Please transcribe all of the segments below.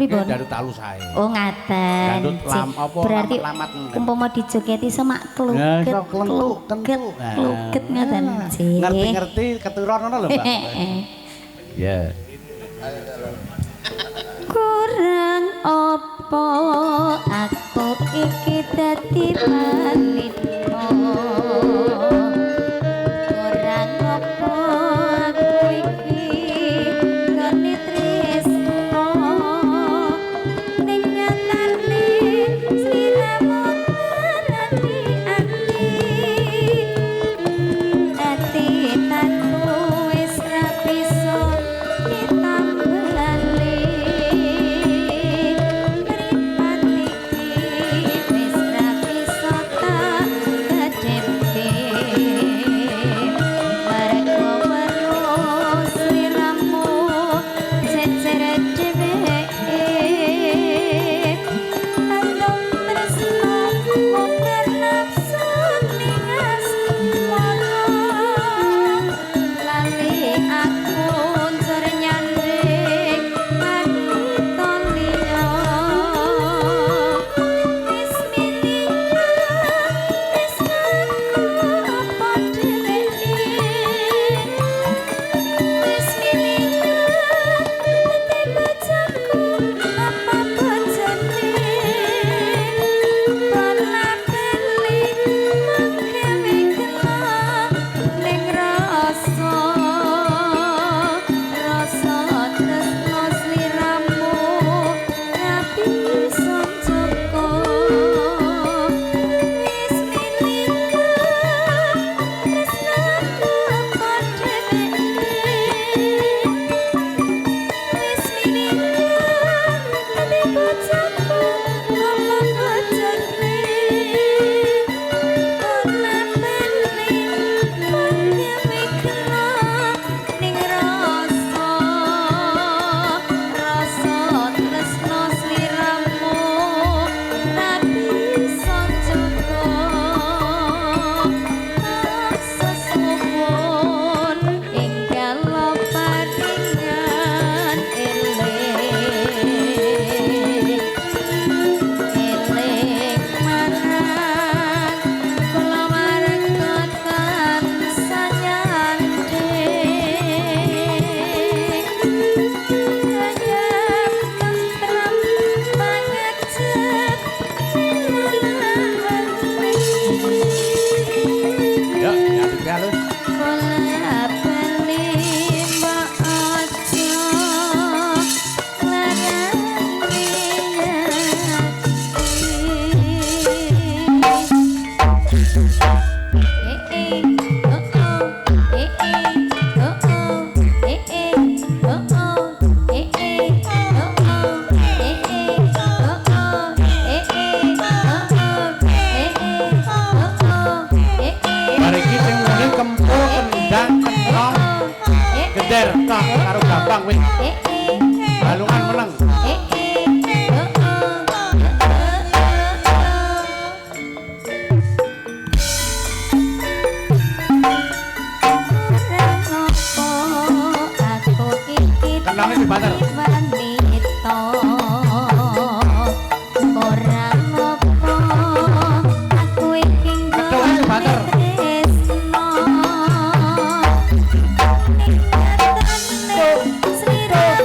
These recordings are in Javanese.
Pripun? Dangdut alus ae. Oh ngaten. Dangdut lam apa berarti lamat-lamat. Umpama dijogeti iso mak Nah, kluget. iso klentuk, kentuk. Kluget ngaten. Ngerti-ngerti keturun ngono lho, Mbak. Ya. Kurang opo aku iki dadi wanita. Kurang opo aku iki nggone tresno. Ning nyatane sliramu ngarani ati. Ati tatu wis ra bisa ditambali. Mripat iki wis ra bisa tak kedhepe. Mergo weruh sliramu jejer dheweke. Andong tresno mung nafsu ning asmara. Lali aku njur nyanding wanita liya. Wis milih tresnaku apa dheweke. Wis milih dadi bojoku apa bojone. Bola bali mung gawe gela ning rasa. Rasa tresno sliramu ra bisa njaga. Wis milih tresnaku apa dheweke. Wis milih dadi bojoku apa bojone. Bola bali mung gawe gela ning rasa. Rasa tresno sliramu ra bisa njaga. Sesuwun enggal paringan eling. Eling marang kulawarga tansah nyandhing. Ayem tentrem pangajep lelahan. Ya, dangdut halus. Bola bali mbok aja larani ati. Eh eh oh oh eh eh oh oh eh eh oh oh eh eh oh oh eh eh oh oh eh eh oh oh eh eh oh oh eh eh. Bar iki sing muni kempul, kendang, kenthong, gender tok karo gambang wis. Balungan meneng. Kendangnya dibanter. Wanita kurang apa aku iki Kethuke dibanter. Tresno. Ning nyatane sliramu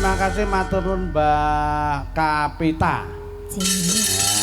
Terima kasih matur nuwun Mbak Kapita. Cih.